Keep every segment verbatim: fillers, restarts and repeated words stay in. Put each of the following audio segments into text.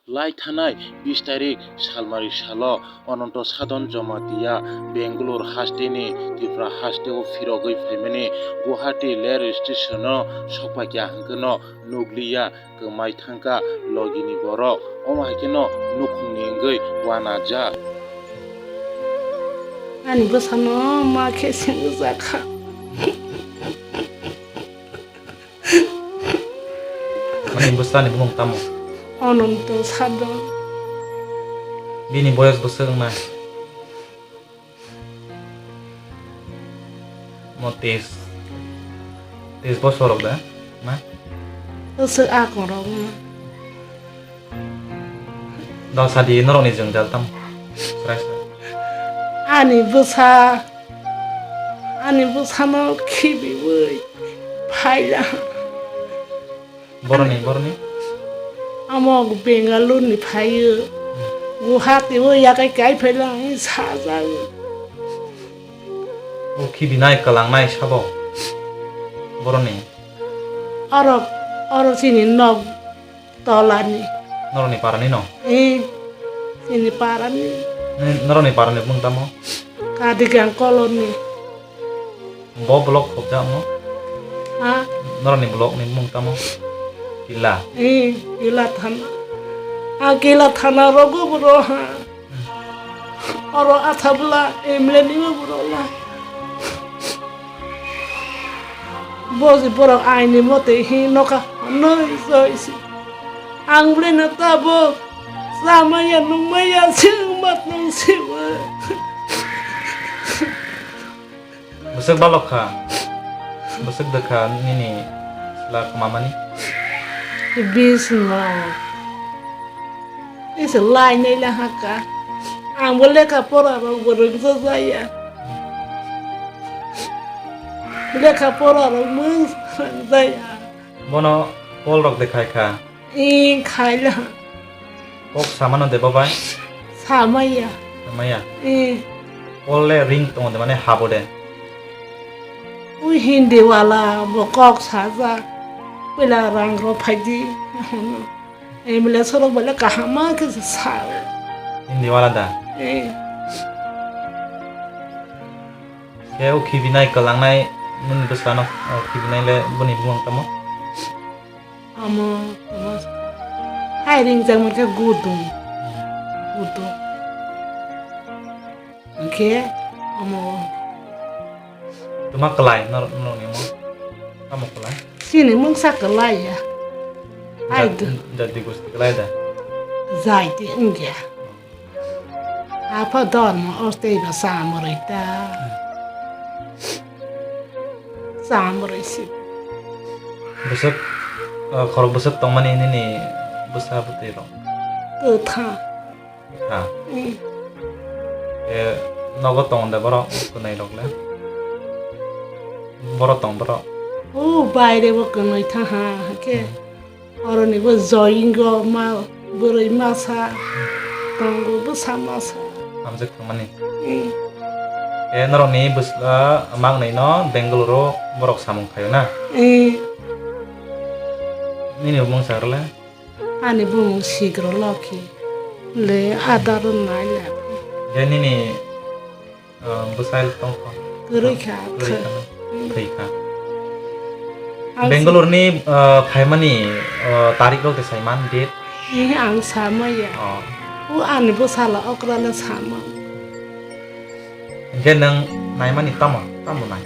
Lai thanai bis tarik salmari salo Ananto Sadhan Jamatia Bangalore hasteni Tripura hasteo phirogwi phaimani Guwahati rail stationo sokphaikha hwnkhe no nukliya, kwmai thangkha logini borok. Omo hai kheno nukhungni wngwi uanajak. Ani bwsano ma khe sengjakha. Ani bwsani bumung tamo? Ananto Sadhan. Bini boyos bwswk wngnai? Mo teis, teis bosor rok da, na? Bwswk akong rok wngma. Da sadi norokni jwngjal tamo? Srai srai. Ani bwsa, ani bwsano khibiwi phaila. Boroni, boroni? Amo Bengaluru ni phaio. Guwahati o yakai kai phaila ang sajak. O khibinai kwlangnai sabo? Boroni? Oro, oro chini nok tolani. Noroni parani no? Eh, chini parani. Ni noroni parani bumung tamo? Kadigang koloni. Bo block khobjakmo? Ha? Noroni block ni bumung tamo? Kila. Eh, kila thana. A kila thana rogo bro ha. Oro athabla M L A ni ma bro la. Bosi borok aini mote hi noka noi joisi. Ang bwlai no tabuk samaya nungmaya sing mat nung siwa. Bwswk balok kha? Bwswk dwkha nini chwla kwmamani? Bis no. Ese lai nai la haka. Ang bo lekha pora rok bo rwngsa jaya. Lekha pora rok mung jaya. Bono call rok de khai kha. Ih, khaila. Kok samano de babai? Samaya. Samaya? Ih. Call le ring tongo de, mane habo de. Ui Hindi wala bo kok sajak. Puila rang rok phaidi. M L A sorok bale kaham ma khe sa. Hindi wala da? Ih. Khe o khibinai kwlangnai nini bwsano, o khibinai le boni bumung tamo? Amo, amo hai ringjakmani khe gudung, gudung. Hwnkhe amo. Tuma kwlai nor-, norokni omo? Tamo kwlai? Chini mungsa kwlai ya. Ai Jat-, do. Jati gosti kwlai da? Jati wngya. Apha dormo ortei ba chamoroi ta. Chamoroi si. Bwswk, ah, khorok bwswk tongmani nini bwsa bwtwi rok? Kwthang. Ha. Mm. E, nogo tong de borok kwnai rok le? Borok tong borok? O baire bo kwnai tha ha, ke. Hmm. Oroni bo joingo ma, bwrwi masa, tongo bwsa masa. Hamjak thangmani. Eh. Eh, norokni bwsla mangnai no Bangalore o borok samung khaio na? Eh. Nini bumung sagrale? Ani bumung Sigro Lokhi. Le adaro nai le. Je nini Ah, bwsai tongkha. Kwrwi kha, Kwrwi kha. Thwi kha. Ang Bangalore ni, ah, phaimani, ah, tarik rok de saiman, date? Ih, ang samaya. Oh. O ani bwsala okra le sama. Hwnkhe nwng naimani tamo, tamo nai?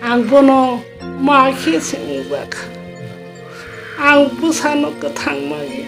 Ang bono ma khe swngjak. Ang bwsano kwthang maya.